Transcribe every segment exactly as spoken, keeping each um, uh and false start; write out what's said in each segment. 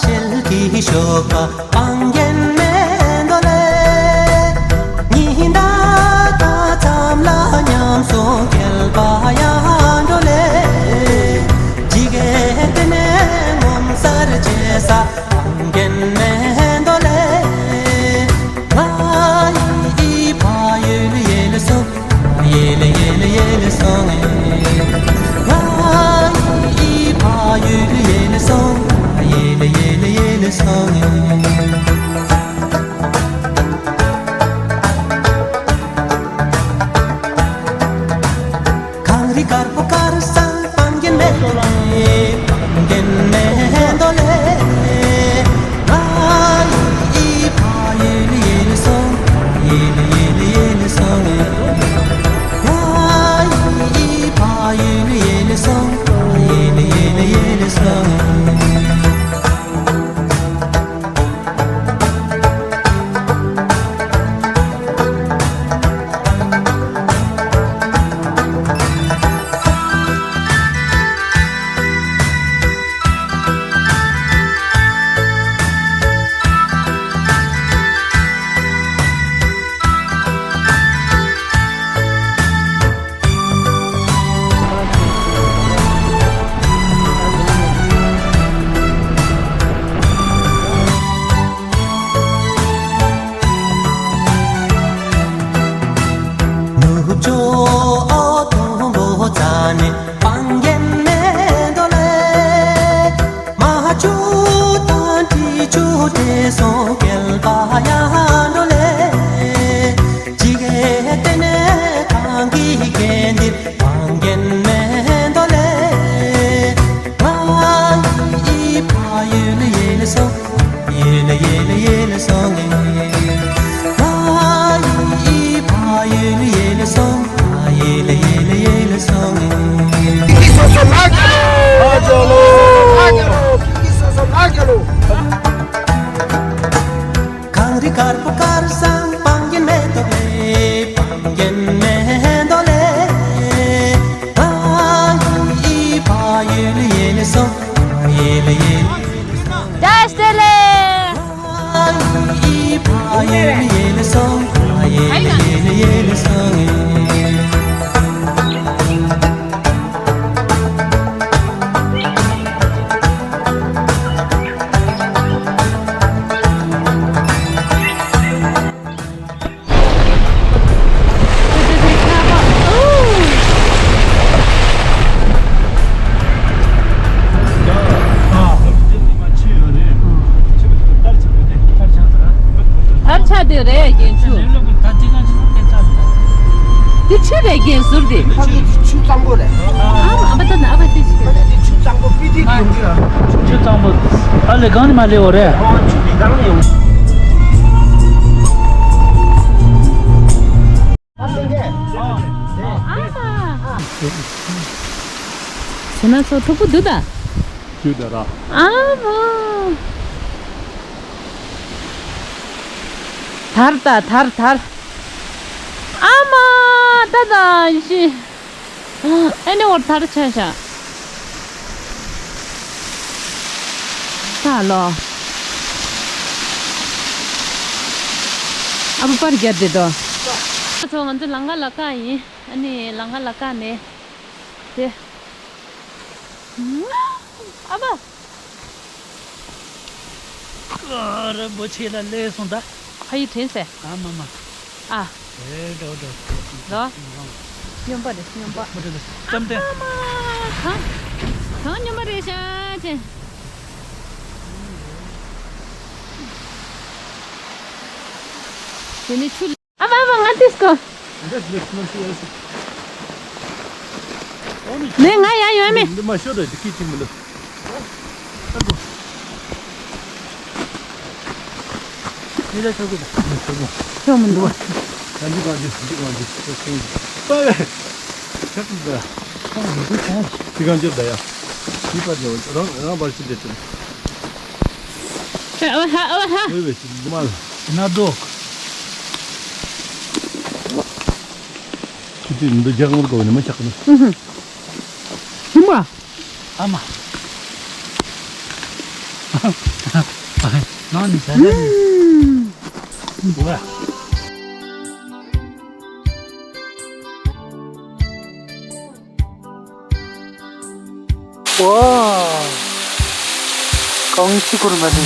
ཤེལ་གྱི་ཞོགས་པ་སྤང་རྒྱན་མེ་འདོད་ལས། ཉི་ཟླ་ད་མཚམས་ལ་ཉམས་སོང་བསྐལ་པ་ཡར་འགྲོ་ལས། ཇི་སྐད་དེ་ནས་ངོ་མཚར་ཆེ་ས་སྤང་རྒྱན་མེ་འདོད་ལས། ང་ཡི་ཕ་ཡུལ་ཡལ་སོང་། ཡལ་ཡལ་ཡལ་སོང་ངེ། ང་ཡི་ཕ་ཡུལ་ཡལ་སོང་། ཡལ་ཡལ་ཡལ་སོང་ངེ། གངས་རི་དཀར་པོ་དཀར་སང་སྤང་རྒྱན་མེ་འདོད་ལས། སྤང་རྒྱན་མེ་འདོད་ལས། ང་ཡི་ཕ་ཡུལ་ཡལ་སོང་། ཡལ་ཡལ་ཡལ་སོང་ངེ། ང་ཡི་ཕ་ཡུལ་ཡལ་སོང་། ཡལ་ཡལ་ཡལ་སོང་ངེ། ནུབ་ཕྱོགས་དུམ་བུ་རྩ་ནས་སྤང་རྒྱན་མེ་འདོད་ལས། རྨ་ཆུ་དང་འབྲི་ཆུ་འདྲེས་སོང་བསྐལ་པ་ཡར་འགྲོ་ལས། ཇི་སྐད་དེ་ནས་གངས་ཀྱི་རྒྱན་འདིར་སྤང་རྒྱན་མེ་འདོད་ལས། ང་ཡི་ཕ་ཡུལ་ཡལ་སོང་། ཡལ་ཡལ་ཡལ་སོང་ངེ། ང་ཡི་ཕ་ཡུལ་ཡལ་སོང་། ཡལ་ཡལ་ཡལ་སོང་ངེ། སོ་སོ་ལགས་ཀྱི་ལོ། ལགས་ཀྱི་ལོ། སོ་སོ་ལགས་ཀྱི་ལོ། གངས་རི་དཀར་པོ་དཀར་སང་སྤང་རྒྱན་མེ་འདོད་ལས། སྤང་རྒྱན་མེ་འདོད་ལས། ང་ཡི་ཕ་ཡུལ་ཡལ་སོང་། ཡལ་ཡལ་ཡལ་སོང་། བཀྲ་ཤིས་བདེ་ལེགས། ང་ཡི་ཕ་ཡུལ་ཡལ་སོང་། ཡལ་ཡལ་ཡལ་སོང་། དར་ཆགས་དེ་རེད་རྒན་ཆུ། དེ་ཆུ་རེད་རྒན་ཟུར་དེ། ཕ་གི་ཆུ་གཙང་པོ་རེད། ཨ་མ་ཨ་མ་ད་ན་ཨ་མ་དེ་ཆུ་ཕ་གི་དེ་ཆུ་གཙང་པོ་པི་ཏི་ཡོང་གི་ར། ཆུ་གཙང་པོ་ཨ་ལེ་གང་ནས་མ་སླེབས་འོ་རེད། ཨ་ཆུ་དེ་གང་ནས་ཡོང་། ཨ་མ། ཟེར་ན་ཚོ་མཐུག་པོ་འདུག་ད། ཆུ་ད་ར། ཨ་མ། དར་ད་དར་དར། ཨ་མ་ད་ད་ཤི། ཨ་ནི་འོར་དར་ཆ་ཤ། ད་ལོ། ཨ་བུ་པར་རྒྱབ་དེ་དོ། ཚོ་ང་ཚོ་ལང་ཀ་ལ་ཀ་ཡིན། ཨ་ནི་ལང་ཀ་ལ་ཀ་ནས་དེ། ཨ་བ། ཨ་ར་འབོ་ཆེ་ལ་ལས་སོང་ད། ཕ་ཡི་དྲན་སེ། ཨ་མ་མ། ཨ། ཨེ་འགྲོ་འགྲོ། འགྲོ། སྨྱོན་པ་རེད་སྨྱོན་པ། འགྲོ་འགྲོ། ལྕམ་ཏན། ཨ་མ་མ། གང་། གང་སྨྱོན་པ་རེད་ཤག་ཅེ། དེ་ནི་ཆུ། ཨ་མ་ཨ་མ་ང་ཏིས་ཀོ། ནས་ང་ཡ་ཡོད་མེད། འདི་མ་ཤོད་རེད་འདི་ཁྱི་གཅིག་མི་འདུག་ཨ་གོ། ནི་ད་ཆོག་གི་ད། ཆོག་མི་འདུག་ད་འདི་གང་འདི་འདི་གང་འདི་ཆོག་གི་ད། ཆོག་གི་ད། འདི་གང་འདི་ད་ཡ། འདི་པར་འདི་རང་རང་པར་ཅི་འདྲ་ཅི། ཨ་ཧ་ཨ་ཧ། ཝེ་ཝེ་ཅི་མ་ལ། ན་དོ། ཁྱི་དེ་འདི་རྒྱག་མར་གོ་ནི་མ་ཆག་ནི། ཨུ་ཧུ། ཁྱི་མ། ཨ་མ། ནང་ནས་ཟ་ཟ་ནས། འདུག་ག། ཝ། གང་ཅི་ཁུར་མ་དེ།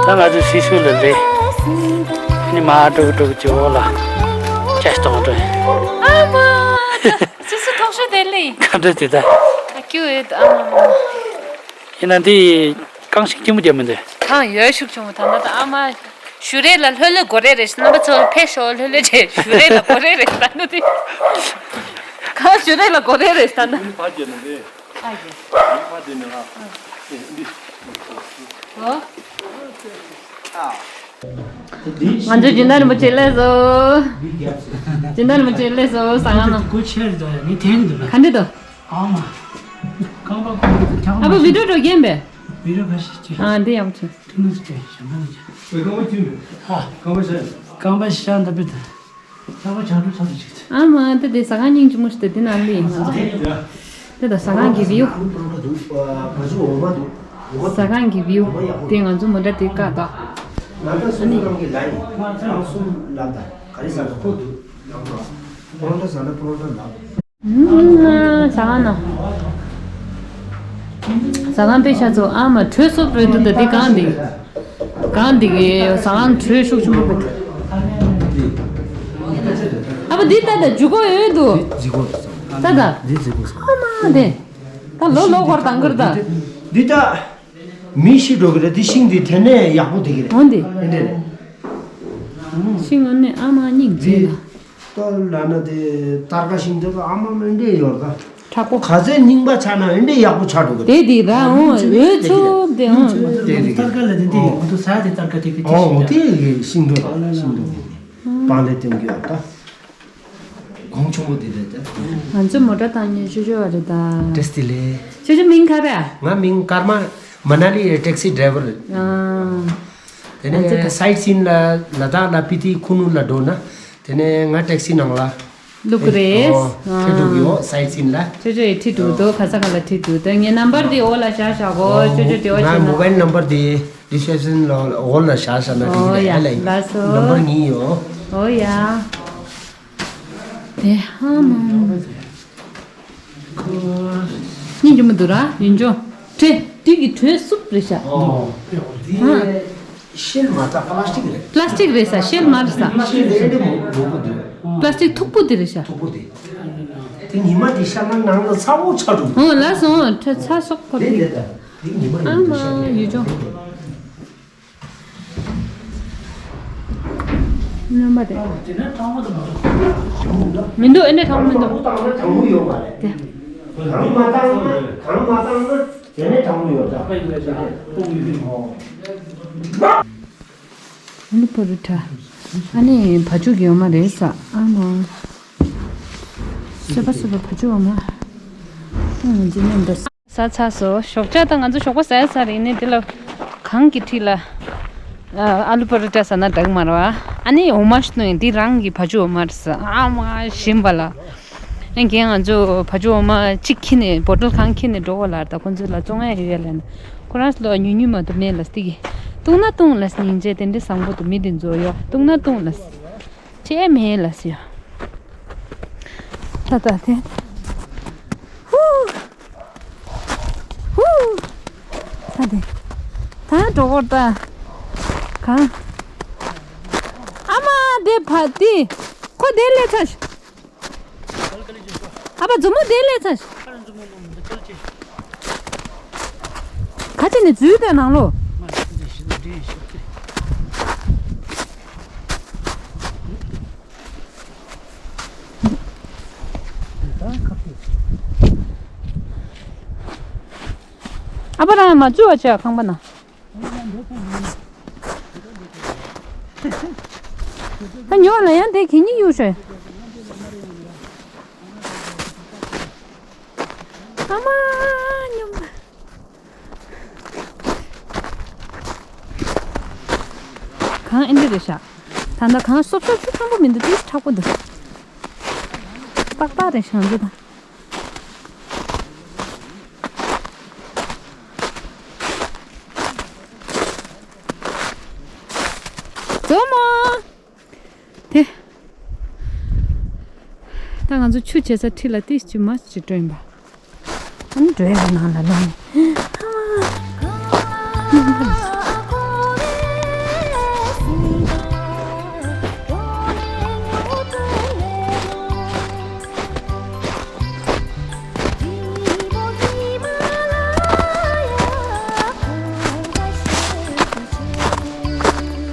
ད་ང་ཚོ་སི་སུ་ལ་སླེབས། ཨ་ནི་མར་འགྲོ་གི་འགྲོ་གི་ཅིག་འོག་ལ་ཅེས་གཏོང་འགྲོ་ཡིན། ཨ་མ། སི་སུ་ཐོག་ཤོད་དེ་ལི། ག་འདྲ་དེ་ད། ཨ་ཀྱུ་ཨེ་ཨ་མ། ཡིན་ན་འདི་རྐང་ཤུགས་ཆེན་པོ་རྒྱབ་མི་འདུག་གང་ཡོད་ཤུགས་ཆུང་བ་ད་ལྟ་ད་ཨ་མ། ཞུ་རེ་ལ་ལྷོད་ལྷོད་གོ་རེ་རེ་རྣམ་པ་ཚོ་ཕེབས་ཤོག་ལྷོད་ལྷོད་རེ་ཞུ་རེ་ལ་གོ་རེ་རེ་ད་ནི་འདི། གང་ཞུ་རེ་ལ་གོ་རེ་རེ་ད་ན། ཨ་ཡེ། ཨ་ཡེ། ཨ་ཡེ། ཨོ། ང་ཚོ་སྦྱིན་བདག་རིན་པོ་ཆེ་སླེབས་སོང་། སྦྱིན་བདག་རིན་པོ་ཆེ་སླེབས་སོང་། ཟ་ཁང་ནང་། སྒོ་ཕྱེ་རེ་འདུག་ཡ་ངས་དྲན་གི་འདུག་ལ། ག་འདྲ་འདུག་ཨ་མ། རྐང་པ་ཁོང་གི་འཁྱག་པ། ཨ་ཕ་བི་ཌིའོ་འགྲོ་རྒྱན་པས། བི་ཌིའོ་ག་ཤེད་ཅིག་ཨ་འདི་ཡག་པོ་བྱུང་། ཐུགས་སྣང་ཞིག་བྱས་ཞབས་འདྲ་ཅིག་ཨ། རྐང་པ་ཤ་འདི་པི་ད། རྐང་པ་ཤ་འདྲ་ཚ་འདྲ་ཅིག་ཨ་མ་འདི་དེ་ཟ་ཁང་སྙིང་རྗེ་མོ་ཞིག་འདུག་འདི་ནང་ལི་ང་ཚོ། འདི་ད་ཟ་ཁང་གི་བིའུ། ཟ་ཁང་གི་བིའུ། དེ་ང་ཚོ་མོ་ཊ་དེ་བཀག་ད། ང་ཚོ་སུ་ནི་རང་གི་ལ་ཡིན། རང་གསུམ་ལབ་ད། ག་རེ་ཟ་ད་ཁོ་འདུག་པོ་རོ་ཊ་ཟ་ན་པོ་རོ་ཊ་ལབ། ཟ་ཁང་ནང་། ཟ་ཁང་དཔེ་ཆ་ཚོ་ཨ་མ་དྲོད་སོབ་རེད་འདུག་ད་འདི་གང་འདི། གང་འདི་གི་ཟ་ཁང་དྲོད་ཤུགས་ཆེན་པོ་འདུག་ཨ་མ་འདི་ད་ད་འཇུ་གོ་ཡོད་འདུག་ད་ད། འདི་འཛི་གོ་ས། ཨ་མ་འདི། ད་ལོ་ལོ་སྐོར་དང་གིར་ད། འདི་ད། མི་ཤི་འགྲོ་གི་རེད། འདི་ཤིང་འདི་དེ་ནས་ཡག་པོ་འདི་གི་རེད། འོན་ཏེ། ཨེ་འདྲས་རེད། ཤིང་འོན་ནས་ཨ་མ་སྙིང་རྗེ་ལ། ལྟོ་ལ་ན་དེ་སྟར་ཁ་ཤིང་དེ་ཨ་མ་མེ་འདྲེ་ཡོད་ད། དྲག་པོ། ག་ཚོད་རྙིང་པ་ཆགས་ན་ཨེ་འདྲེ་ཡག་པོ་ཆགས་འགྲོ་གི་རེད། དེ་དེ་ར་འོ་འོད་ཆོབ་དེ་འོ། དེ་དེ་སྟར་ཁ་ལ་དེ་འདི་ཨོ་དུ་ས་དེ་སྟར་ཁ་དེ་གི་ཨོ་ཨོ་དེ་ཤིང་འདི་ཤིང་འདི་པང་ལས་སྟོན་གི་ཡོད་ད། གོང་ཆུང་པོ་དེ་རེད་ད། ང་ཚོ་མོ་ཊ་བཏང་ཉེ་ཆོས་ཆོས་བ་རེད་ད། བཀྲ་ཤིས་བདེ་ལེགས། ཆོས་ཆོས་མིང་ག་རེ། ང་མིང་ཀརྨ། མ་ན་ལི་ཊེག་སི་ཌ་རའི་ཝར་རེད། ཨ། དེ་ནས་ཨ་ཙི་ད། སའིཊ་སིན་ལ་ལ་དྭགས་ལ་སྤི་ཏི་ཁུ་ནུ་ལ་འགྲོ་ན། དེ་ནས་ང་ཊེག་སི་ནང་ལ། བླུག་གི་རེད། ཨོ། ཨ། ཁྲིད་འགྲོ་གི་ཡོད་སའིཊ་སིན་ལ། ཆོས་ཆོས་ཡི་ཁྲིད་འགྲོ་འདུག་ག་ས་ག་ལ་ཁྲིད་འགྲོ་འདུག་ངའི་རྣམ་པར་དེ་འོག་ལ་བཞག་བཞག་གོ་ཨོ་ཆོས་ཆོས་དེ་བ་ང་བྱས་ན། མོ་བའིལ་རྣམ་པར་དེ་ཌི་སི་ཀི་རིབ་ཤན་ལ་འོག་ལ་བཞག་བཞག་ན་འགྲིག་ཨོ་གི་རེད་ཡ་ཨ་ལ། ལགས་སོ། རྣམ་པར་གཉིས་ཡོད། ཨོ་ཡ། དེ་ཧ་མ། སྙིང་རྗེ་མོ་འདུག་ར་ཡིན་ཅོ། དྲོད་དུས་ཀྱི་དྲོད་སུབ་རེད་ཤག་ཨོ། ཨ། ཤེལ་མ་རེད་ད་པ་ལ་སི་ཊིག་རེད། པ་ལ་སི་ཊིག་རེད་ས་ཤེལ་མ་རེད་ས། པ་ལ་སི་ཊིག་རེད་འདི་མོ་མོ་པོ་འདུག་པ་ལ་སི་ཊིག་མཐུག་པོ་འདི་རེད་ཤག་མཐུག་པོ་འདི། དེ་ཉི་མ་འདི་ཤར་ན་ནང་ལ་ཚ་པོ་ཆགས་འགྲོ་གི་འདུག་ཨོ་ལགས་སོ་དྲོད་ཚ་སོག་པོ་འདི་འདི། རེད་ད། འདི་ཉི་མ་ཨ་ཉི་མ་མ་ཤར་ཡིན་ཅོ། རྣམ་པ་དེ། མི་འདུག་ཨེ་འདྲ་གྲང་མོ་མི་འདུག་གྲང་མོ་ཡོད་མ་རེད། དེ། གྲང་མ་བཏང་ན་གྲང་མ་བཏང་ན་དེ་ནས་གྲང་མོ་ཡོད་ད། ཨ་ནི་བ་ཕྱུགས་ཡོད་མ་རེད་ས་ཨ་མ། སོས་པ་སོས་པ་བ་ཕྱུགས་ཡོད་མ། ཨ་ང་ཚོ་མཉམ་དུ། ད་ཚར་སོང་། ཞོགས་ཇ་དང་ང་ཚོ་ཞོགས་པ་ཟས་ཚར་རེད། ནི་དེ་ལ་གངས་ཀྱི་འཁྲིས་ལ་ཨ་ཨ་ལུ་པ་རོ་ཊ་ཟ་ན་འདྲ་གི་མ་རེད་བ། ཨ་ནི་འོ་མ་ཞིག་བཏུང་ཡིན། འདི་རང་གི་བ་ཕྱུགས་འོ་མ་རེད་ཟེར། ཨ་མ་ཞིམ་པ་ལ། ཨ་རྒན་ང་ཚོ་བ་ཕྱུགས་འོ་མ་གཅིག་ཁྱེར་ནས་བོ་ཊལ་གང་ཁྱེར་ནས་འགྲོ་བ་ལ། ད་ཁོ་ཚོ་ལ་བཙོང་ཡ་ཡོད་ཡ་ལ་ན། ཁོ་རང་ཚོ་ལ་ཉུང་ཉུང་མ་གཏོགས་མེད་ལ། སྟེ་གི་བཏུང་ན་བཏུང་ལ་སྙིང་རྗེ་དེ་འདྲའི་བཟང་པོ་འདུག་མི་དེ་ཚོ་ཡོ། བཏུང་ན་བཏུང་ལ། ཁྲེལ་མེད་ལ་ཟེར། ད་ད་དེ། ཧུ། ཧུ། ད་དེ། ད་འགྲོ་བར་ད། གང་། ཨ་མ་དེ་ཕ་དེ། ཁོ་དེ་ལས་ཚ། ཨ་ཕ་མཛུབ་མོ་དེ་ལས་ཚ། ཁ་ཅིག་ནི་འཛུལ་དེ་ནང་ལོ། ཨ་ཕ་རང་མ་འཛུལ་བ་བྱས་ཁང་པ་ན། ད་ཉོ་ལ་ཡང་དེ་གད་སྙིགས་གཡུག་ཤོག་ཨ་མ་སྙོམས་པ། གངས་ཨེ་འདྲ་རེད་ཤག་ད་ལྟ་གངས་སོབ་སོབ་ཆུ་ཚང་པོ་མི་འདུག་ཏིས་མཁྲེགས་པོ་འདུག་ཏག་ཏག་རེད་ཤག་འདི་དང་། འཛོམས་མོ། དེ། ད་ང་ཚོ་ཆུ་བྱེད་ས་འཁྲིས་ལ་ཏིས་ཅི་མ་ཅི་སྤྲོ་ཡིན་པ། ཨ་ནི་འགྲོ་ཡ་ནང་ལ་ལོག་ནས།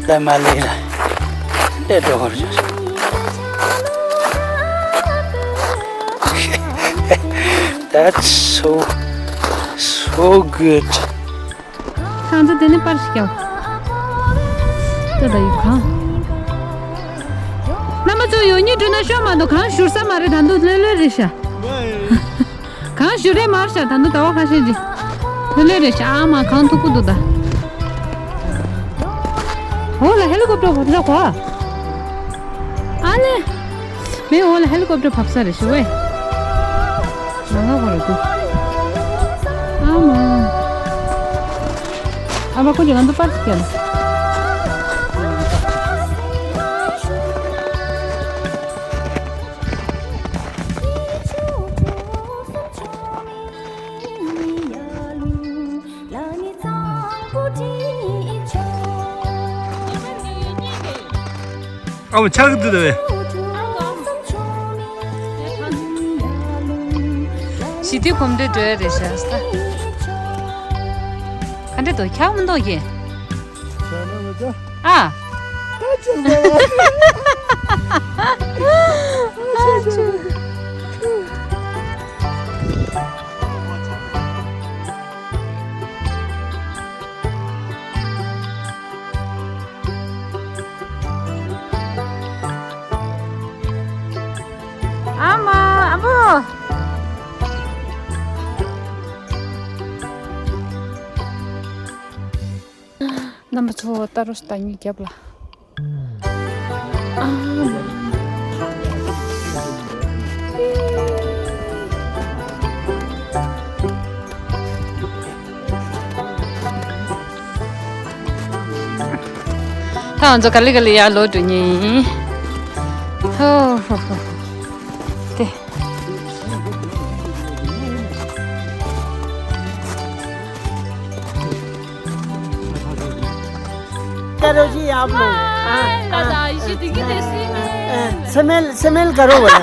ད་མ་ལེ་ལ་ལས་འགྲོ་བར་བྱ། That's so, so good. ཁང་ཚོ་དེ་ནི་པར་ཞིག་རྒྱབ། ལྟོས་དང་ཡིག་གང་། རྣམ་པ་ཚོ་ཡོད་ཉིད་འགྲོ་ན་ཤོར་མ་འདུག་གང་བཞུར་ས་མ་རེད། ད་དུང་ལྷོད་ལྷོད་རེད་ཤག་གང་བཞུར་རེད་མར་ཤག་ད་དུང་ཟླ་བ་ཁ་ཤས་ཅིག་ལྷོད་ལྷོད་རེད་ཤག་ཨ་མ་གང་མཐུག་པོ་འདུག་ད། འོ་ལ་ཧེ་ལི་ཀོབ་ཊར་བབས་ཤག་གོ། ཨ་ལེ། མེ་འོ་ལ་ཧེ་ལི་ཀོབ་ཊར་བབས་ས་རེད་ཤི་ཝེ། ང་ང་གོ་རེད་འདུག་ཨ་མ། ཨ་མ་ཁོ་ཅི་ང་འདུག་པར་ཅིག་ཀྱང་། ཨ་མ་ཆག་གི་འདུག་ད་བས། ཞི་བདེ་གོམ་བགྲོད་འགྲོ་ཡ་རེད་ཤག་ས། ག་འདྲ་འདུག་ཁྱག་མི་འདུག་གི། ཨ། ཨ་མ། ཨ་བོ། རྣམ་པ་ཚོ་ལྟ་རོགས་ད་ཉིད་རྒྱབ་ལ། ཨ་མ། ད་ང་ཚོ་ག་ལེ་ག་ལེ་ཡར་ལོག་འགྲོ་ཉེན་ཡིན། ཧོ་ཧོ་ཧོ། དེ། करो जी आप लोग। हाँ, हाँ, हाँ। स्मेल, स्मेल करो बोला।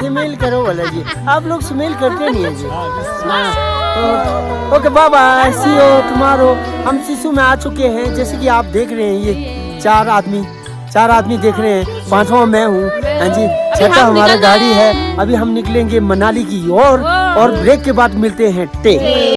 स्मेल करो बोला जी। आप लोग स्मेल करते नहीं है जी। हाँ, तो, okay, bye bye, see you tomorrow. हम सिसु में आ चुके हैं, जैसे कि आप देख रहे हैं, ये चार आदमी, चार आदमी देख रहे हैं, पांचवा मैं हूँ। हाँ जी, छठा हमारा गाड़ी है। अभी हम निकलेंगे मनाली की ओर, और ब्रेक के बाद मिलते हैं। टे।